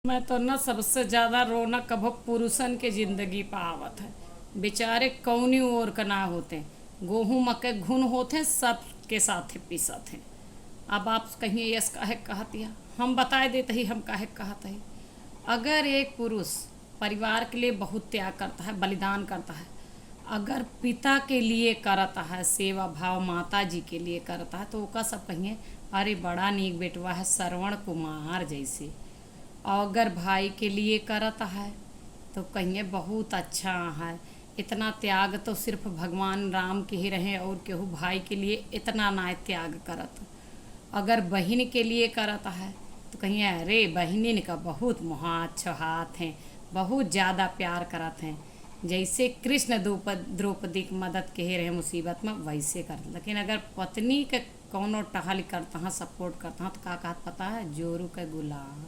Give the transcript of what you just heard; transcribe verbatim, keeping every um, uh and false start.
मैं तो ना सबसे ज्यादा रोना कभो पुरुषन के जिंदगी पे आवत है। बेचारे कौनी ओर का ना होते, गोहूं मके घुन होते, सबके साथे पीसत हैं। अब आप कहिए, "यस काहे कहत या?" हम बताए देत ही हम काहे कहत ही। अगर एक पुरुष परिवार के लिए बहुत त्याग करता है, बलिदान करता है, अगर पिता के लिए करता है सेवा भाव, माता जी के लिए करता है, तो ओका सब कहिए, "अरे बड़ा नीक बेटवा है, श्रवण कुमार जैसे।" और अगर भाई के लिए करत है तो कहिए बहुत अच्छा है। इतना त्याग तो सिर्फ भगवान राम के ही रहे और केहू भाई के लिए इतना ना त्याग करत। अगर बहिन के लिए करत है तो कहिए, "अरे बहिनिन का बहुत मुहात छुहात हैं, बहुत ज़्यादा प्यार करत हैं।" जैसे कृष्ण द्रौपद-, द्रौपदी की मदद के रहे मुसीबत में, वैसे करत। लेकिन अगर पत्नी के कौनो टहल करता है, सपोर्ट करता है, तो का कहत पता है, "जोरू के गुलाम।"